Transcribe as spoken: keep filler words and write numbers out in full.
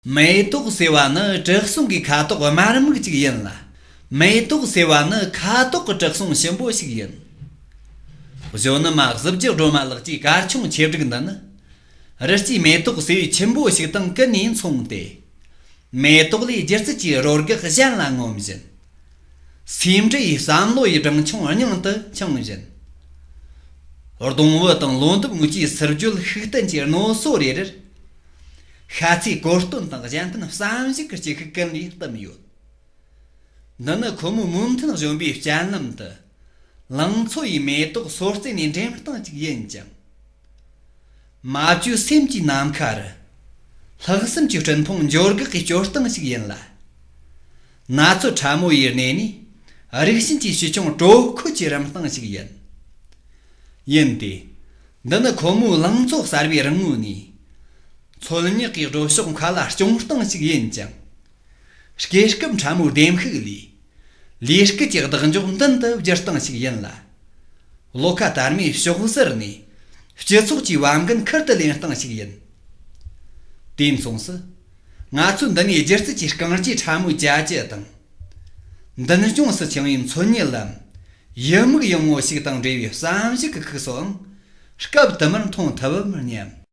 མེ་ཏོག་ཟེར་བ་ནི་བྲག་སྲུང་གི་ཁ་དོག་དམར་སྨུག་ཅིག་ཡིན་ལ། མེ་ཏོག་ཟེར་བ་ནི་ཁ་དོག་གི་བྲག་སྲུང་ཆེན་པོ་ཞིག་ཡིན། གཞོན་ནུ་མ་གཟི་བརྗིད་སྒྲོལ་མ་ལགས་ཀྱི་གར་ཆུང་ཆེ་སྒྲིག་འདི་ནི། རི་སྐྱེས་མེ་ཏོག་ཟེར་བའི་ཆུན་པོ་ཞིག་དང་ཀུན་ནས་མཚུངས་ཏེ། མེ་ཏོག་ལས་སྒྱུ་རྩལ་གྱི་རོལ་གེགས་གཞན་ལ་ངོམ་བཞིན། སེ་འབྲས་ཡི་བསམ་བློ་ཡི་སྦྲང་ཆུང་སྙིང་དུ་འཆིང་བཞིན། སྡོང་བུ་དང་ལོ་འདབ་ངོས་ཀྱི་སིལ་བརྗོད་ཤུགས་བསྟན་གྱི་རྣོ་སོ་རེ་རེར། ཤ་ཚའི་གོ་སྟོན་དང་གཞན་ཕན་བསམ་གཞིག་གི་སྐྱེ་ཤུགས་ཀུན་ལས་བསྟིམས་ཡོད། འདི་ནི་ཁོ་མོའི་མོས་མཐུན་གཞོན་པའི་སྤྱན་ལམ་དུ། ལང་ཚོ་ཡི་མེ་ཏོག་སོར་རྩེ་ནས་འགྲེམས་སྟངས་ཅིག་ཡིན་ཅིང་། མ་བཅོས་སེམས་ཀྱི་ནམ་མཁའ་རུ། ལྷག་བསམ་གྱི་སྤྲིན་ཕུང་འགྱུར་འགག་གི་སྐྱོར་སྟངས་ཤིག་ཡིན་ལ། ན་ཚོད་ཕྲ་མོ་ཡི་སྣེ་ནས་རིགས་ཞེན་གྱི་ཤུལ་ཆུང་དྲོད་ཁོལ་གྱི་རིམ་སྟངས་ཤིག་ཡིན། ཡིན་ཏེ། འདི་ནི་ཁོ་མོའི་ལང་ཚོ་གསར་བའི་རང་ངོས་ནས། མཚོ་སྙེག་གི་སྒྲོ་ཕྱོགས་མཁའ་ལ་རྐྱོང་སྟངས་ཤིག་ཡིན་ཅིང་། སྐེད་སྐབས་ཕྲ་མོའི་ལྡེམ་ཤུགས་ལས། ལས་སྐལ་གྱི་གདེང་འཇོག་མདུན་དུ་བསྒྱུར་སྟངས་ཤིག་ཡིན་ལ། བློ་ཁ་དར་མའི་ཕྱོགས་ཟུར་ནས་སྤྱི་ཚོགས་ཀྱི་བབ་འགན་ཁུར་དུ་ལེན་སྟངས་ཤིག་ཡིན། དུས་མཚུངས་སུ། ང་ཚོས་འདི་ནས་སྒྱུ་རྩལ་གྱི་རྐང་རྗེས་ཕྲ་མོའི་བྱ་སྤྱོད་དང་། མདུན་ལྗོངས་སུ་འཆིང་བའི་མཚོན་ཉིད་ལམ། ཡུལ་མིག་ཡངས་མོ་ཞིག་དང་འབྲེལ་བའི་བསམ་གཞིག་གི་ཁུག་སོའང་སྐབས་དུ་མར་མཐོང་ཐུབ་བམ་སྙམ།